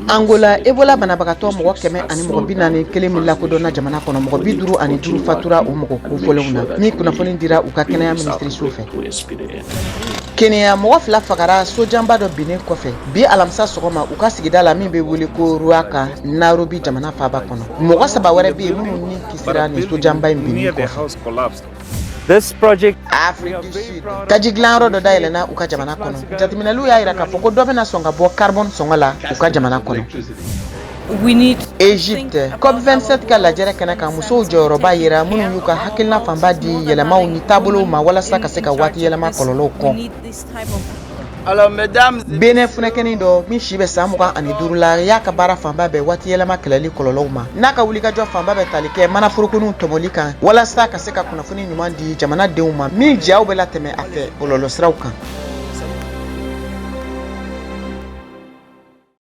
Angola, Ebola banabagatɔ mɔgɔ 141 min lakodɔnna jamana kɔnɔ, mɔgɔ 55 fatura o mɔgɔ kofɔlenw na, min kunnafoni dira u ka kɛnɛya minisiriso fɛ. Kenya, mɔgɔ fila fagara sojanba dɔ binnen kɔfɛ bi alamisa sɔgɔma u ka sigida la min bɛ wele ko Ruaka, Nairobi jamana faaba kɔnɔ. Mɔgɔ saba wɛrɛ bɛ yen minnu ni kisira nin sojanba in binnen kɔfɛ. This project Afrique du Sud, taji dilanyɔrɔ dɔ dayɛlɛnna u ka jamana kɔnɔ. Jateminɛliw y'a yira k'a fɔ ko dɔ bɛna sɔn ka bɔ carbone sɔngɔ la u ka jamana kɔnɔ. We need Egypte, COP27 ka lajɛrɛ kɛnɛ kan, musow jɔyɔrɔba yera minnu y'u ka hakilina fanba di yɛlɛmaw ni taabolow ma walasa ka se ka waati yɛlɛma kɔlɔlɔw kɔn. Alors, mesdames, Benin funɛkɛnin dɔ min si bɛ san 25 la y'a ka baara fanba bɛɛ waati yɛlɛma kɛlɛli kɔlɔlɔw ma, n'a ka wulikajɔ fanba bɛ tali kɛ manaforokoninw tɔmɔli kan walasa ka se ka kunnafoni ɲuman di jamana denw ma min jaw bɛ latɛmɛ a fɛ bɔlɔlɔsiraw kan.